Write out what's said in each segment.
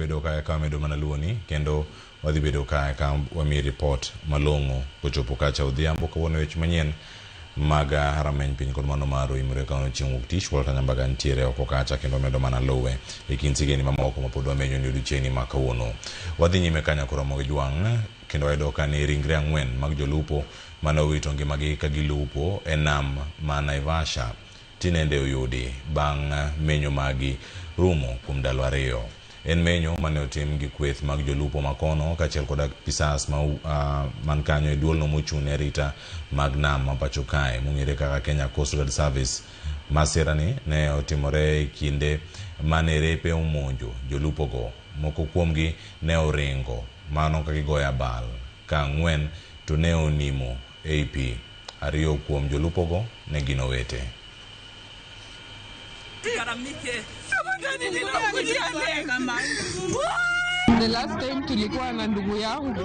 bedo kae ka wamedo mana luoni kendo wadhi bedo kae ka wamiyi ripot malong'o kochopo kacha odhiambo kawuono weche manyien mag rameny piny kod mano mar oimore kawuono chieng' wuok tich Walter Nyambaga nitiere oko kacha kendo medo mana luwe e kind sigeni mamoko mapod wamenyo ni odiochieng'ni ma kawuono. Wadhi nyime ka nyaka Ramogi Jwang' kendo wayudo ka ni ringre ang'wen mag jolupo mane owito ngimagi ka gilupo e nam ma Naivasha tinende oyudi bang' menyo magi rumo kuom ndalo ariyo. En menyo mane otim gi kweth mag jolupo makono kaachiel kod apisas ma, man kanyo e duolno mochung' ne arita mag nam ma pacho kae mong'ere kaka Kenya Coast Guard Service. Masira ni ne otimore e kinde mane repe omonjo jolupogo. Moko kuomgi ne oringo mano ka gigoyo abal, ka ang'wen to ne onimo ei pi. Ariyo kuom jolupogo ne gin owete. The last time tulikuwa na ndugu yangu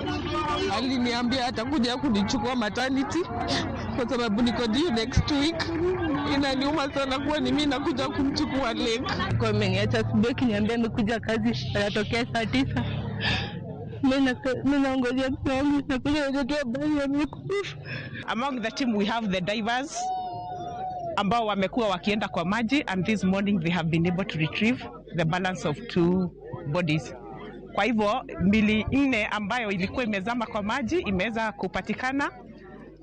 aliniambia atakuja kunichukua maternity kwa sababu niko due next week. Inaniuma sana kuwa ni mimi nakuja kumchukua lake. Kwa ameniacha asubuhi akiniambia amekuja kazi anatokea saa 9. Mimi naongojea mtoto wangu nakuja watoto habari amekufa. Among the team we have the divers ambao wamekuwa wakienda kwa maji, and this morning they have been able to retrieve the balance of two bodies. Kwa hivyo mili nne ambayo ilikuwa imezama kwa maji imeweza kupatikana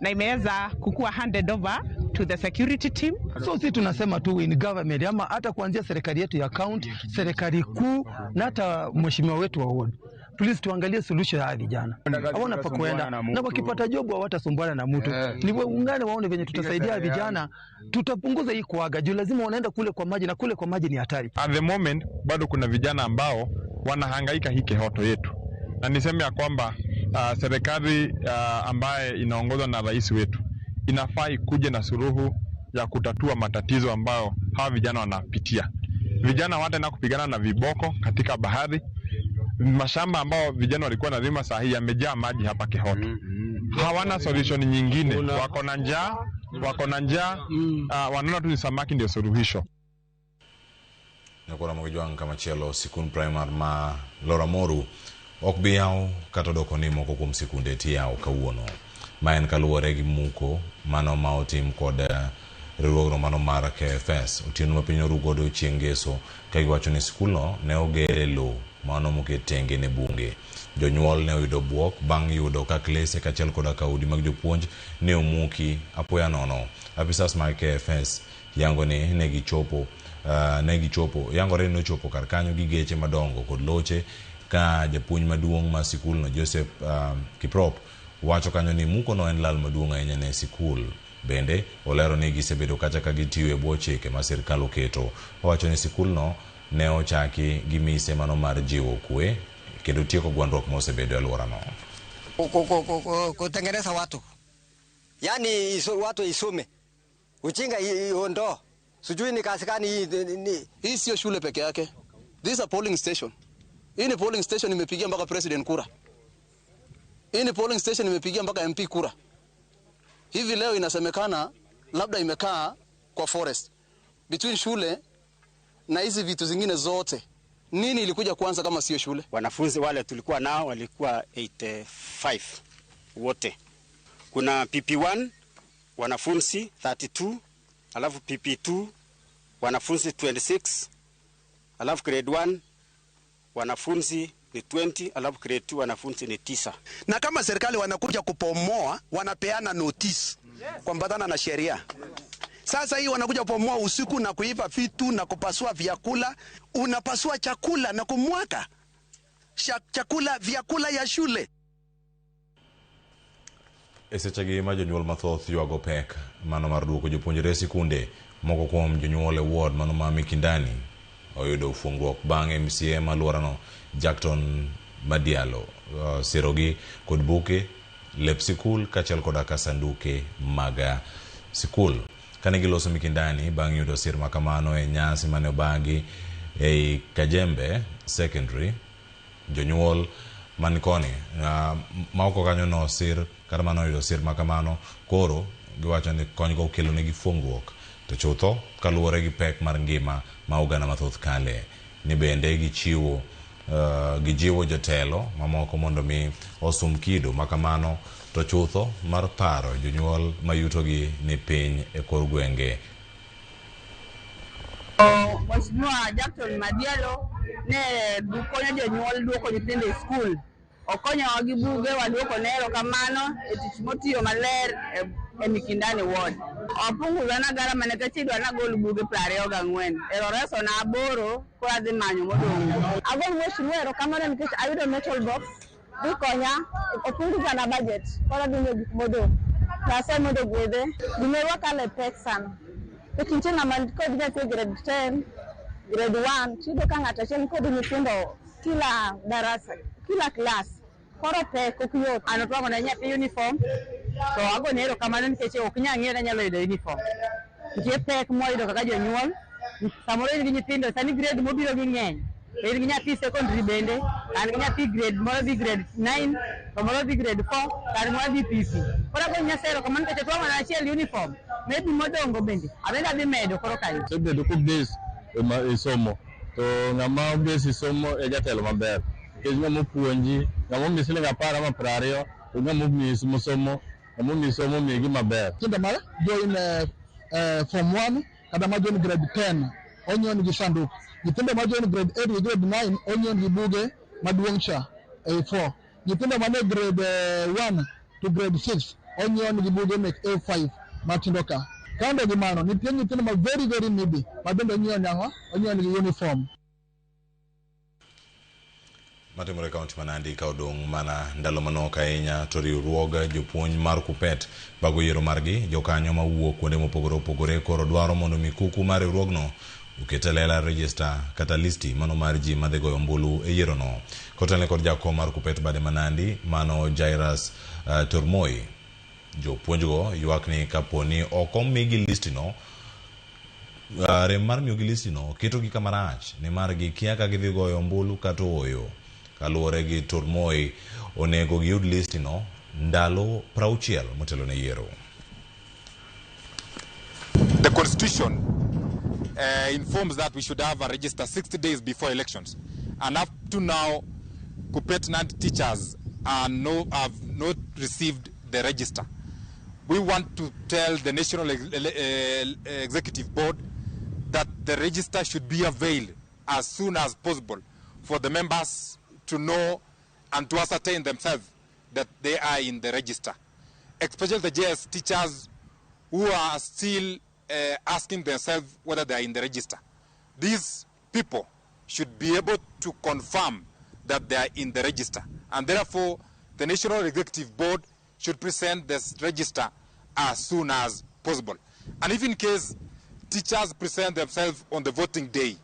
na imeweza kukuwa handed over to the security team. So si tunasema tu in government ama hata kuanzia serikali yetu ya county, serikali kuu na hata mheshimiwa wetu wa ward. Please tuangalie solution ya hawa vijana. Hawana pa kuenda na wakipata job hawatasumbuana na mtu. Ni waungane waone venye tutasaidia vijana, tutapunguza hii kuaga juu lazima wanaenda kule kwa maji na kule kwa maji ni hatari. At the moment bado kuna vijana ambao wanahangaika hii Kihoto yetu, na niseme ya kwamba serikali ambaye inaongozwa na rais wetu inafaa ikuje na suluhu ya kutatua matatizo ambayo hawa vijana wanapitia. Vijana wataenda kupigana na viboko katika bahari. Mashamba ambao vijana walikuwa wanalima saa hii yamejaa maji hapa Kihoto. Hawana solution nyingine, wako na njaa, wako na njaa, wanaona tu ni samaki ndio suluhisho. Nyakora Mogijwang' kamachielo sikund primar ma Loramoru ok bi yaw kata odoko ni moko kuom sikunde tiyawo kawuono. Ma en kaluwore gi muko mano ma otim kod riwruogno mano mar KFS otieno ma piny oru godo chieng' ngeso ka giwacho ni sikulno ne oger e lowo mano moket tenge ne bunge. Jonyuol ne oyudo buok bang' yudo ka klese kaachiel koda ka udi mag jopuonj ne omuki apoya nono. Apisas mag KFS yango ni ne gichopo yangore ni nochopo kar kanyo gi geche madongo kod loche ka japuonj maduong' mar sikulno Joseph Kiprop wacho kanyo ni muko no en lal maduong' ahinya ne sikul. Bende olero ni gisebedo kacha ka gitiyo e bwo chike ma sirikal oketo. Owacho ni sikulno ne ochaki gi mise mano mar jiwo kwe kendo tieko gwandruok mosebedo e alworano. Kutengeneza watu, yaani watu isome, ujinga iondoe. Sijui ni kazi gani hii ni. Hii sio shule peke yake. This is a polling station. Hii ni polling station imepigia mpaka president kura. Hii ni polling station imepigia mpaka MP kura. Hivi leo inasemekana labda imekaa kwa forest. Between shule na hizi vitu zingine zote, nini ilikuja kwanza kama sio shule? Wanafunzi wale tulikuwa nao walikuwa 85 wote. Kuna PP1 wanafunzi 32, alafu PP2 wanafunzi 26, alafu grade 1 wanafunzi ni 20, alafu grade 2 wanafunzi ni 9. Na kama serikali wanakuja kupomoa, wanapeana notice kuambatana na sheria. Sasa hii wanakuja kupomoa usiku na kuiba vitu na kupasua vyakula. Unapasua chakula na kumwaka chakula, vyakula ya shule. E sechegi ma jonyuol mathoth ywago pek mano mar duoko jopuonjre e sikunde, moko kuom jonyuol e ward mano ma Mikindani oyudo fuongruok bang' MCA ma alworano Jackton Madialo sirogi kod buke, lep sikul kaachiel koda ka sanduke mag sikul. Kane giloso Mikindani bang' yudo sir makamano e nyasi mane obagi ei Kajembe Secondary, jonyuol man koni ma oko kanyo nosir kata mano oyudo sir makamano koro giwacho ni konygo kelo negi fuongruok to chutho kaluwore gi pek mar ngima ma oganda mathoth kale ni bende gichiwo. Gijiwo jotelo mamoko mondo mi osum kido makamano to chutho mar paro jonyuol mayutogi ni piny e kor gwenge. Mheshimiwa Jackson Madielo ne konyo jonyuol duoko nyithindo e skul. Okonyowa gi buge, waduoko ne erokamano e tich motiyo maler e Mikindani Ward. Opunguza na garama nikech idwa nagol buge 24. Ero reso na 8 koro adhi manyo modong'. Ago mheshimiwa erokamano nikech ayudo metal box dhi konya opunguza na budget koro adhi nyiewo gik modong'. Nyasaye mondo ogwedhe. Gimerwa kalo e pek sana. Nikech nitie ng'ama kod nyathi e grade 10, grade 1, tiyudo ka ng'ato achiel nikod nyithindo kila darasa, kila klas. Koro pek ok yot. An otwang'o ne nyathi uniform, to agone erokamano nikech ok nyal ng'eyo ni anyalo yudo uniform. Nitie pek mwayudo kaka jonyuol, samoro in gi nyithindo, sani grade mobiro gi ng'eny. To in gi nyathi secondary bende, an gi nyathi grade moro dhi grade 9, to moro dhi grade 4, to an moro dhi PP. Koro agone Nyasaye erokamano nikech otwang'o na achiel uniform, maybe modongo bende, abende adhi medo koro kanyo. Osebedo kobase e somo, to ng'ama obase e somo e jatelo maber. Nikech ng'ama opuonji, ng'ama omiyi siling 10 ama 20, to ng'ama omiyi somo, ng'ama omiyi somo omiyi gima ber. Nyithindo ma join form 1 kata ma join grade 10 onyiew nigi sanduk. Nyithindo ma join grade 8 gi grade 9 onyiew nigi buge maduong' cha A4. Nyithindo mane grade 1 to grade 6 onyiew nigi buge mek A5 matindo ka. Kando gi mano, nitie nyithindo ma very very needy ma bende onyiew nang'o? Onyiew nigi uniform. Matimore e kaunti ma Nandi ka odong' mana ndalo manok ahinya to riwruog jopuonj mar Kuppet bago yiero margi. Jokanyo mawuok kuonde mopogore opogore koro dwaro mondo mikuku mar riwruogno oket e lela register kata listi mano mar ji madhi goyo ombulu e yierono. Kotelne kod jakom mar Kuppet bade ma Nandi mano Jairus Tormoi, jopuonjgo ywak ni kaponi ok omigi listino, rem mar miyogi listino ketogi kama rach nimar gikia ka gidhi goyo ombulu kata ooyo. Kaluwore gi Tormoi, onego giyud listino ndalo 60 motelo ne yiero. The constitution informs that we should have a register 60 days before elections, and up to now Kuppet Nandi teachers have not received the register. We want to tell the National Executive Board that the register should be availed as soon as possible for the members to know and to ascertain themselves that they are in the register, especially the JS teachers who are still asking themselves whether they are in the register. These people should be able to confirm that they are in the register, and therefore the National Executive Board should present this register as soon as possible. And if in case teachers present themselves on the voting day,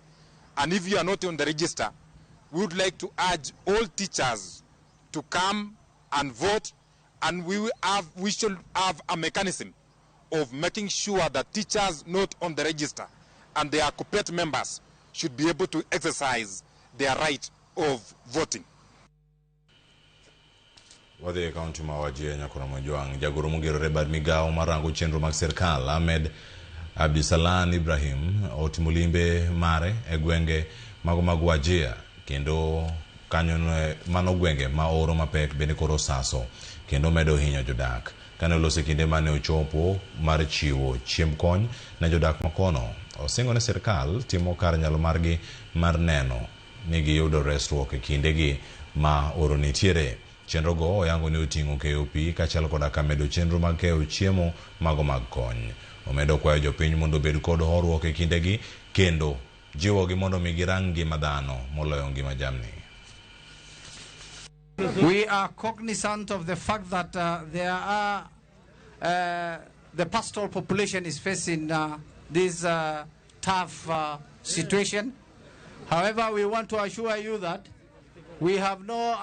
and if you are not on the register, we would like to urge all teachers to come and vote, and we should have a mechanism of making sure that teachers not on the register and their Kuppet members should be able to exercise their right of voting. Wadhi e kaunti ma Wajir Nyakoro Mojwang'. Jagoro mogerore bad migawo mar rango chenro mag sirkal Ahmed Abdisalan Ibrahim otimo limbe mare e gwenge mago mag Wajir, kendo kanyo mano gwenge ma oro mapek bende koro saso kendo medo hinyo jodak. Kane oloso kinde mane ochopo mar chiwo chiemb kony ne jodak makono, osingo ne sirkal timo kar nyalo margi mar neno ni giyudo resruok e kindegi ma oro nitiere. Chenro go oyango ni oting'o keyo pi kaachiel koda ka medo chenro mag keyo chiemo mago mag kony. Omedo kwayo jopiny mondo obed kod horuok e kindegi kendo jiwogi mondo mi girang ngima dhano moloyo ngima jamni. We are cognizant of the fact that there are the pastoral population is facing this tough situation. However, we want to assure you that we have no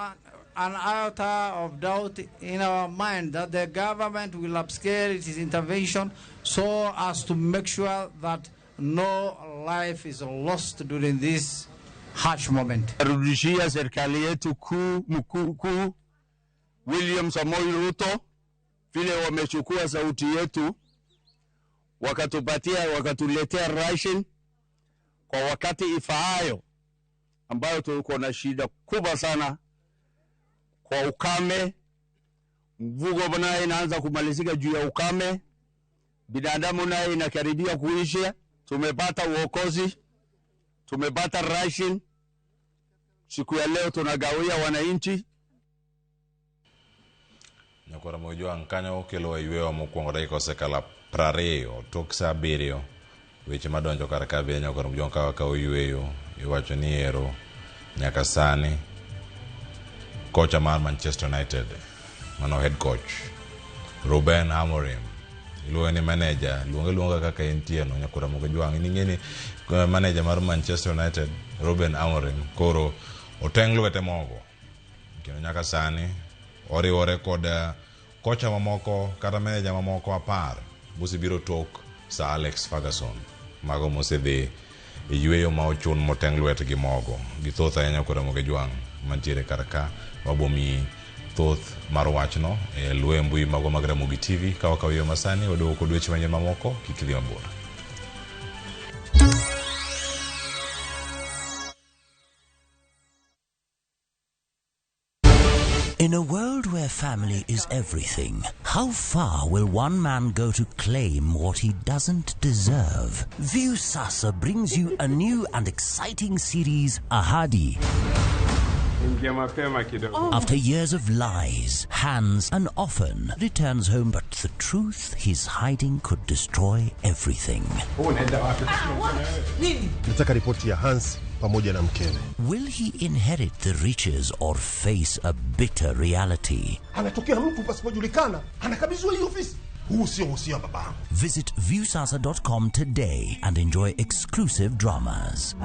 an iota of doubt in our mind that the government will upscale its intervention so as to make sure that no life is lost during this harsh moment. Rudishia serikali yetu kuu mkuu William Samoei Ruto vile wamechukua sauti yetu wakatupatia, wakatuletea ration kwa wakati ifaayo. ambayo tuko na shida kubwa sana kwa ukame. Mvugo naye inaanza kumalizika juu ya ukame, binadamu naye inakaribia kuisha. Tumepata uokozi, tumepata ration. Siku ya leo tunagawia wananchi. Nyakwara Mojwang' kanyo kelo yweyo mokwongo dakika osekalo 20 tok sa 7 weche madonjo kar ka be Nyakwara Mojwang' ka wakawo yweyo iwacho ni ero nyaka sani kocha mar Manchester United mano head coach Ruben Amorim iluonge ni manager, luonge luonga kaka entie no Nyakwara Mojwang' ing'e ni manager mar Manchester United Ruben Amorim koro oteng' lwete mogo kendo nyaka sani oriwore kod kocha mamoko kata manager mamoko 10 mosebiro tok Sir Alex Ferguson mago mosedhi e yweyo ma ochun moteng' lwetgi mogo gi thoth ahinya kod Ramogi Jwang' mantiere kar ka wabomi thoth mar wachno e luwe mbui magwa mag Ramogi TV ka wakawo yo masani waduogo kod weche manyien mamoko kik idhi mabor. In a world where family is everything, how far will one man go to claim what he doesn't deserve? Viusasa brings you a new and exciting series, Ahadi. After years of lies, Hans an orphan returns home, but the truth he's hiding could destroy everything. Nataka ripoti ya Hans pamoja na mkewe. Will he inherit the riches or face a bitter reality? Anatokea mtu pasipojulikana, anakabidhiwa hii ofisi. Huu sio uhusia wa babangu. Visit viewsasa.com today and enjoy exclusive dramas.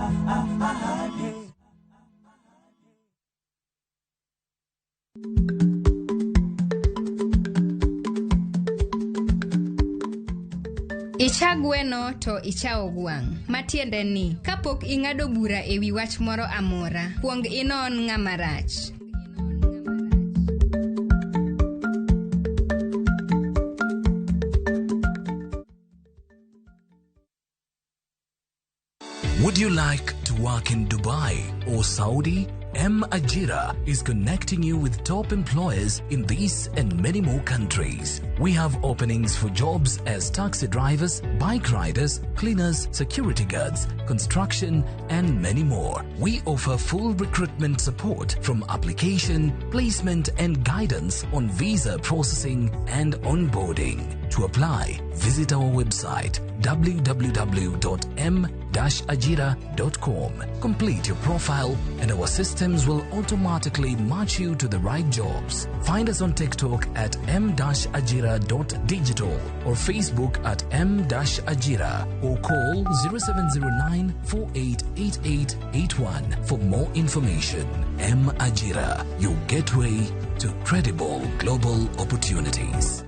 Icha gweno to ichawo gwang'. Matiende ni, kapok ing'ado bura e wi wach moro amora, kuong inon ng'ama rach. Would you like to work in Dubai or Saudi? M Ajira is connecting you with top employers in these and many more countries. We have openings for jobs as taxi drivers, bike riders, cleaners, security guards, construction, and many more. We offer full recruitment support from application, placement, and guidance on visa processing and onboarding. To apply, visit our website www.m-ajira.com. Complete your profile and our systems will automatically match you to the right jobs. Find us on TikTok at m-ajira.digital or Facebook at m-ajira or call 0709 488881 for more information. M Ajira, your gateway to credible global opportunities.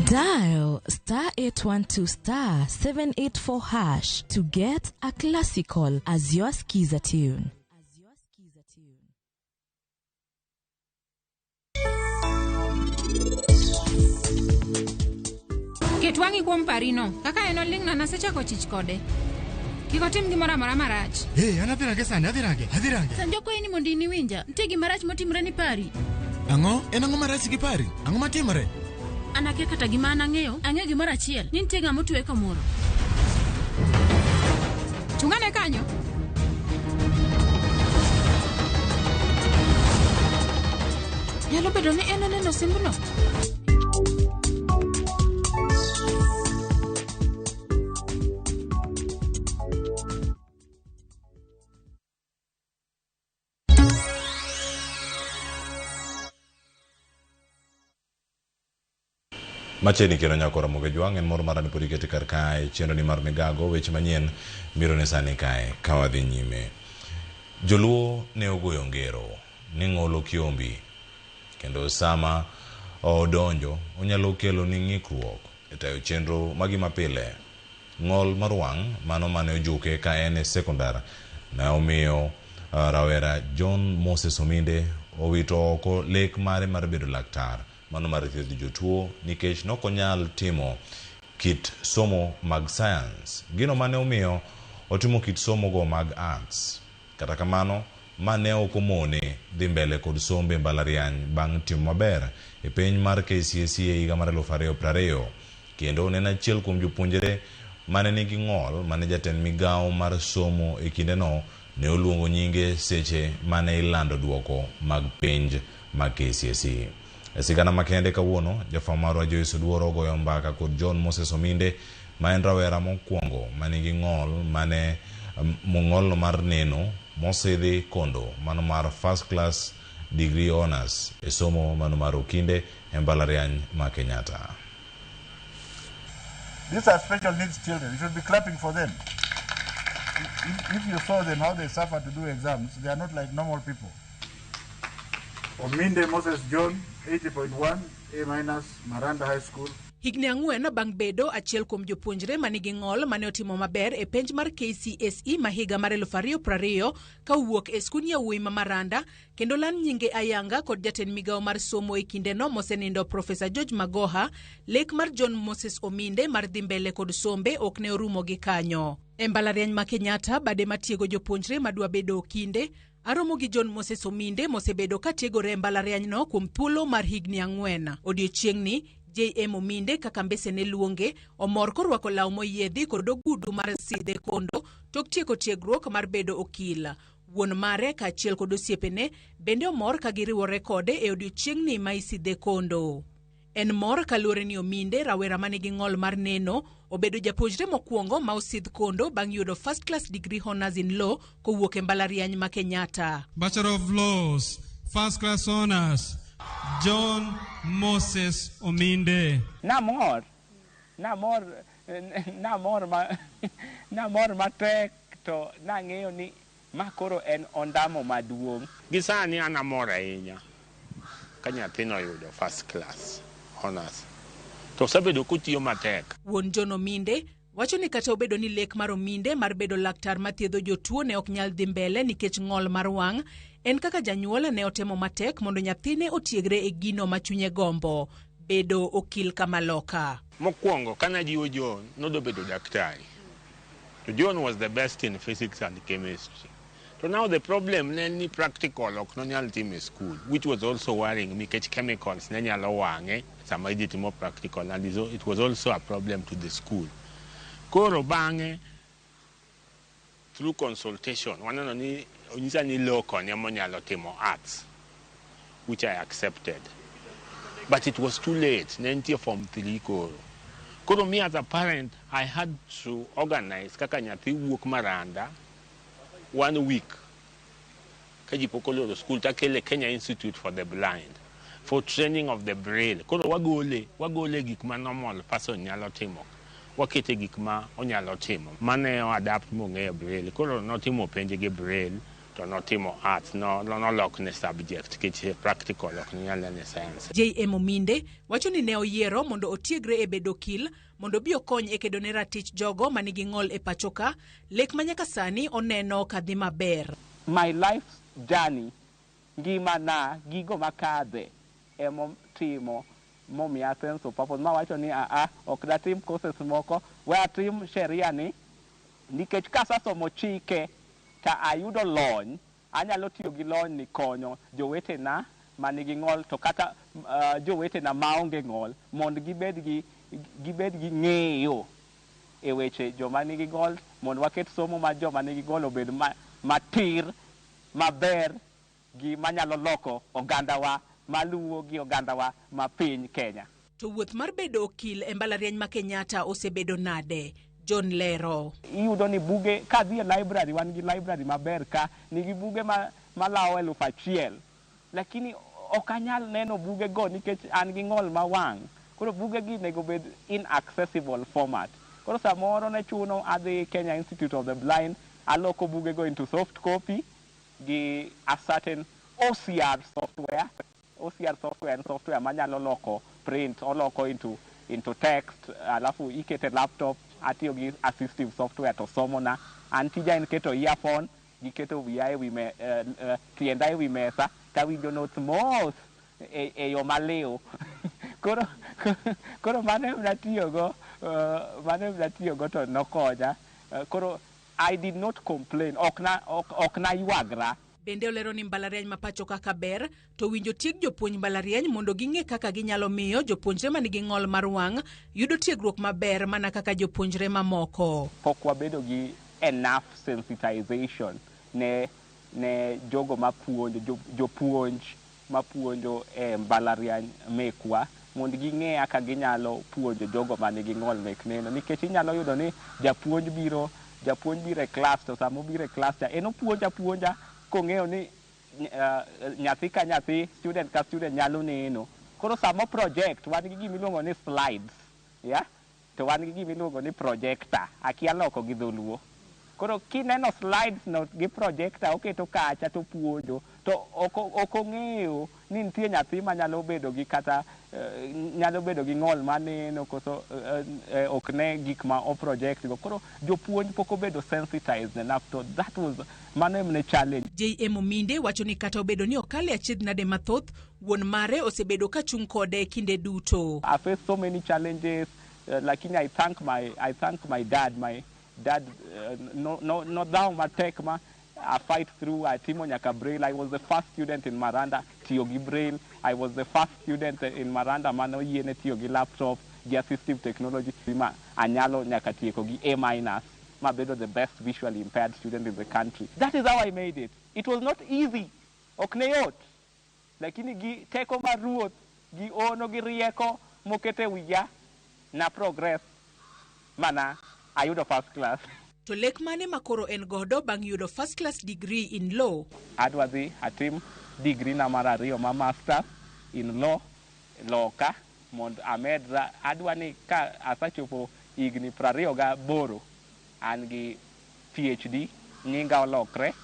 Dial star 812 star 784 hash to get a classical as your skiza tune. Ket wang'i kuom parino, kaka en oling'na nasechako chich kode. Kik otim gimoro amora marach. Hey, an adhi range sani, adhi range, adhi range. Sanjo kwayi ni mondo in iwinja, nitie gima rach motimore ni Pari. Ang'o? En ang'o marach gi Pari? Ang'o matimore? An akia kata gima an ang'eyo, ang'eyo gimoro achiel, ni nitie ng'ama otwe kamoro. Chung'ane kanyo. Nyalo bedo ni en oneno simbno. Machiegni kendo nyako Ramogi Jwang' en mor mara ni pod ikete kar kae chenro ni mar migago weche manyien biro ne sani kae ka wadhi nyime. Joluo ne ogoyo ngero ni ng'olo kiombi Kendo sama odonjo, onyalo kelo ni ng'ikruok e tayo chenro magi mapile. Ng'ol mar wang' mano mane ojuke ka en e sekondar ne omiyo rawera John Moses Ominde owito oko lek mare mar bedo laktar mano mar thiedho jotuo nikech nokonyal timo kit somo mag science. Gino mane omiyo otimo kit somo go mag arts. Kata kamano, ma ne ok omone dhi mbele kod sombe mbalariany bang' timo maber e penj mar KCSE e higa mar 2020. Kendo ne en achiel kuom jopuonjre mane nigi ng'ol mane jatend migawo mar somo e kindeno ne oluongo nyinge seche mane ilando duoko mag penj mag KCSE. E sigana makende kawuono, jafwambo marwa Joyce Oduor ogoyo mbaka kod John Moses Ominde ma en rawera mokwongo manigi ng'ol mane ng'olno mar neno mosidhi kondo mano mar first class degree honors e somo mano mar okinde e mbalariany ma Kenyatta. These are special needs children. You should be clapping for them. If you saw them, how they suffer to do exams, they are not like normal people. Ominde Moses John, 80.1, A minus, Maranda High School. Higni 4 bang' bedo achiel kuom jopuonjre manigi ng'ol mane otimo maber e penj mar KCSE ma higa mar 2020 ka owuok e skund yawuoyi ma Maranda kendo lan nyinge ayanga kod jatend migawo mar somo e kindeno mosenindo Profesa George Magoha, lek mar John Moses Ominde mar dhi mbele kod sombe ok ne orumo gi kanyo. E mbalariany ma Kenyatta, bade matiego jopuonjre madwa bedo okinde, aromo gi John Moses Ominde mosebedo ka tiegore e mbalarianyno kuom thuolo mar higni 4. Odiochieng'ni, JM Ominde kaka mbese ne luonge, omor korwako law moyiedhi kod ogudu mar sidhe kondo tok tieko tiegruok mar bedo okil. Wuon mare kaachiel kod osiepene bende omor ka giriwore kode e odiochieng'ni ma isidhe kondo. En mor kaluwore ni Ominde, rawera manigi ng'ol mar neno, obedo japuonjre mokwongo ma osidh kondo bang' yudo first class degree honors in law kowuok e mbalariany ma Kenyatta. Bachelor of Laws, first class honors, John Moses Ominde. Namor, namor, namor ma, namor matek to nang'eyo ni ma koro en ondamo maduong'. Gi sani an amor ahinya ka nyathino oyudo first class honors. To osebedo kotiyo matek. Wuon John Ominde wacho ni kata obedo ni lek mar Ominde mar bedo laktar mathiedho jotuo ne ok nyal dhi mbele nikech ng'ol mar wang', en kaka janyuol ne otemo matek mondo nyathine otiegre e gino ma chunye gombo, bedo okil kamaloka. Mokwongo kana jiwo John nodwa bedo daktari. To John was the best in physics and chemistry. To now the problem ne ni practical ok nonyal timo e school, which was also worrying nikech chemicals ne nyalo wang'e sama idhi timo practical, and it was also a problem to the school. Koro bang'e, through consultation, waneno ni onyisa ni law konye monyalo timo arts, which I accepted. But it was too late, ne nitie form 3 koro. Koro me as a parent, I had to organize kaka nyathi wuok Maranda 1 week. Ka ji pok oloro school, takele Kenya Institute for the Blind for training of the braille. Koro wagole gik ma normal person nyalo timo. Wakete gik ma onyalo timo. Mane o adapt mong'eyo braille. Koro notimo penj gi braille, to notimo arts, nolokne subject, nikech practical ok nyal nene science. JM Ominde wacho ni ne oyiero mondo otiegre e bedo okil mondo obi okony e kedo ne ratich jogo manigi ng'ol e pacho ka, lek ma nyaka sani oneno ka dhi maber. My life journey, ngimana, gigo makadhe, emotimo momiya sense of purpose. Mawacho ni aa, ok datim courses moko, we atim sheria ni, nikech kasasomo chike ta ayudo lony, anyalo tiyo gi lony ni konyo jowetena manigi ng'ol to kata jowetena maonge ng'ol mondo gibed gi ng'eyo e weche joma nigi ng'ol, mondo waket somo ma joma nigi ng'ol obed matir, maber gi manyalo loko ogandawa maluwo gi ogandawa ma piny Kenya. To wuoth mar bedo okil e mbalariany ma Kenyatta osebedo nade? John lero. Iyudo ni buge, kadhi e library, wan gi library maber ka, nigi buge malawo 1000. Lakini ok anyal neno buge go nikech an gi ng'ol ma wang'. Koro buge gi onego bed in accessible format. Koro samoro ne chuno adhi Kenya Institute of the Blind, aloko buge go into soft copy gi a certain OCR software. OCR software en software manyalo loko print, oloko into text, alafu ikete laptop. Atiyo gi assistive software to somona. An tija en keto earphone gi keto wiya ewi me, tienda ewi mesa tawinjo notes mos e yo maliw. Koro mano ema natiyogo, mano ema natiyogo to nokonya. Koro I did not complain, ok naywagra. Bende olero ni mbalariany ma pacho kaka ber to winjo tieg jopuonj mbalariany mondo ging'e kaka ginyalo miyo jopuonjre manigi ng'ol mar wang' yudo tiegruok maber mana kaka jopuonjre mamoko. Pok wabedo gi enough sensitization ne jogo mapuonjo, jopuonj mapuonjo e mbalariany mekwa, mondo ging'e kaka ginyalo puonjo jogo manigi ng'ol mek neno, nikech inyalo yudo ni japuonj biro e klas, to sama obiro e klas cha en opuonjo apuonja kong'eyo ni nyathi ka nyathi, student ka student nyalo neno. Koro samo project, wan gi gimiluongo ni slides, yeah? To wan gi gimiluongo ni projector, akia loko gi dholuo. Koro kineno slides no gi projector oketo kacha to puonjo, to ok ong'eyo ni nitie nyathi manyalo bedo gi kata nyalo bedo gi ng'ol maneno koso ok ne gik ma o project go. Koro jopuonj pok obedo sensitized enough, to that was mano em ne challenge. JM Ominde wacho ni kata obedo ni okale achiedh nade mathoth, wuon mare osebedo ka chung' kode kinde duto. I faced so many challenges, lakini I thank my dad. My dad no dhawo matek ma I fight through. Atimo nyaka braille. I was the first student in Maranda tiyo gi braille. I was the first student in Maranda mane oyiene tiyo gi laptop gi assistive technology, ma anyalo nyaka tieko gi A minus, mabedo the best visually impaired student in the country. That is how I made it. It was not easy, ok ne yot, lakini gi teko mar Ruoth gi ono gi rieko mokete wiya na progress mana ayudo first class. To lek mane ma koro en godo bang' yudo first class degree in law? Adwa dhi atim degree na mar ariyo ma master in law loka mondo amedra. Adwa ni ka asachopo higni 28 an gi PhD, nyinga olokre.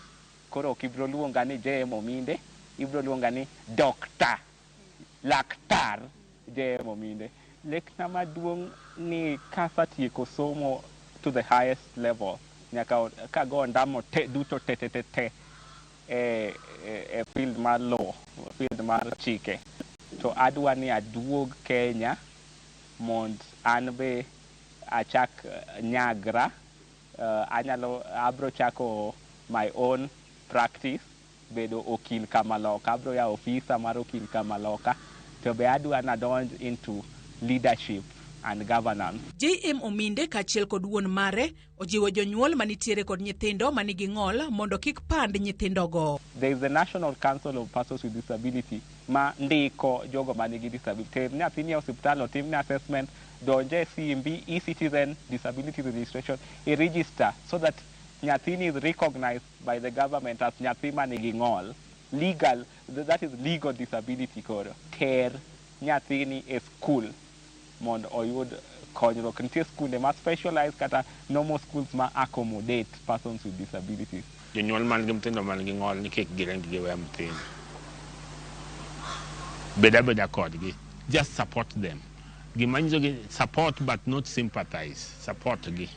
Koro ok ibiro luonga ni JM Ominde, ibiro luonga ni Doctor Laktar JM Ominde. Lekna maduong' ni kasatieko somo to the highest level, nyaka kago ondamo te duto te te te te e field mar law, field mar chike, to adwa ni aduog Kenya mond an be achak nyagra. Anyalo abro chako my own practice, bedo okil kamaloka. Abro yawo ofisa mar okil kamaloka, to be adwa nadonj into leadership and governance. JM Ominde kaachiel kod wuon mare ojiwo jonyuol manitiere kod nyithindo manigi ng'ol mondo kik pand nyithindogo. There is the National Council of Persons with Disability ma ndiko jogo manigi disability. Ter nyathini e osiptal otimne assessment, donje e simbi e-citizen disability registration, i register so that nyathini is recognized by the government as nyathi manigi ng'ol. Legal, that is legal disability. Koro ter nyathini e school mondo oyud konyruok. Nitie skunde ma specialized kata normal schools ma accommodate persons with disabilities. Jonyuol man gi nyithindo man gi ng'ol ni kik giring giwe nyithindo, bed abeda kodgi, just support them. Gima nyiso gi support but not sympathize, support gi.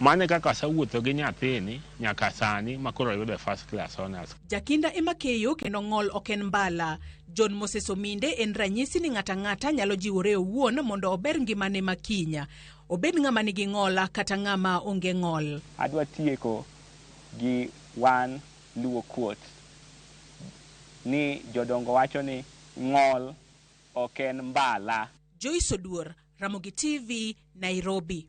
Mano e kaka asewuotho gi nyathini nyaka sani ma koro oyudo first class honors. Jakinda ema keyo kendo ng'ol ok en mbala. John Moses Ominde en ranyisi ni ng'ato ang'ata nyalo jiwore owuon mondo ober ngimane makinya. Obed ng'ama nigi ng'ol kata ng'ama onge ng'ol. Adwa tieko gi one Luo quote ni jodongo wacho ni ng'ol ok en mbala. Joyce Oduor, Ramogi TV, Nairobi.